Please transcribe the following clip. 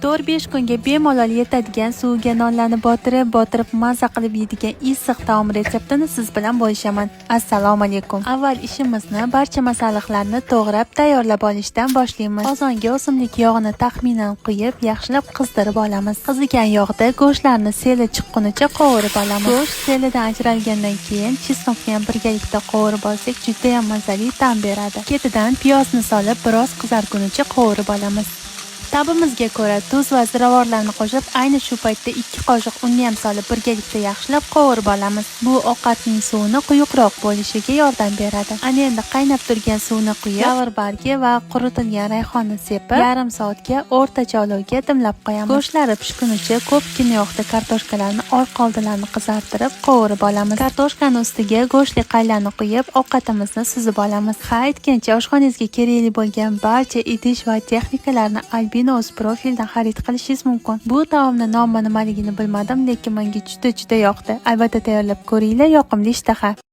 4-5 kunga bemalol yetadigan, suvga nonlarni botirib botirib maza qilib yeydigan issiq taom retseptini siz bilan bo'lishaman. Assalomu alaykum. Avval ishimizni barcha masalliqlarni to'g'rab tayyorlab olishdan boshlaymiz. Qozonga o'simlik yog'ini taxminan quyib, yaxshilab qizdirib olamiz. Qizigan yog'da go'shtlarni seli chiqqunicha qovurib olamiz. Go'sht selidan ajralgandan keyin chesnokni ham birgalikda qovurib olsak, juda ham mazali ta'm beradi. Ketidan piyozni solib, biroz qizargunicha qovurib olamiz. Ta'bimizga ko'ra tuz va ziravorlarni qo'shib, ayni shu paytda 2 qoshiq unni ham solib, birgalikda yaxshilab qovurib olamiz. Bu ovqatning suvini quyuqroq bo'lishiga yordam beradi. Ana endi qaynab turgan suvni quyib, lavr bargi va quritilgan rayhonni sepib, yarim soatga o'rtacha olovga dimlab qo'yamiz. Go'shtlari pishgunicha ko'pgina yog'da kartoshkalarni orqa oldilarini qizartirib qovurib olamiz. Kartoshkani ustiga go'shtli qaylarni quyib, ovqatimizni suzib olamiz. Ha, aytgancha, oshxonangizga kerakli bo'lgan barcha idish va texnikalarni Albina Uz profildan xarid qilishingiz mumkin. Bu taomni nomi nimaligini bilmadim, lekin menga juda juda yoqdi. Albatta tayyorlab ko'ringlar, yoqimli ishtaha.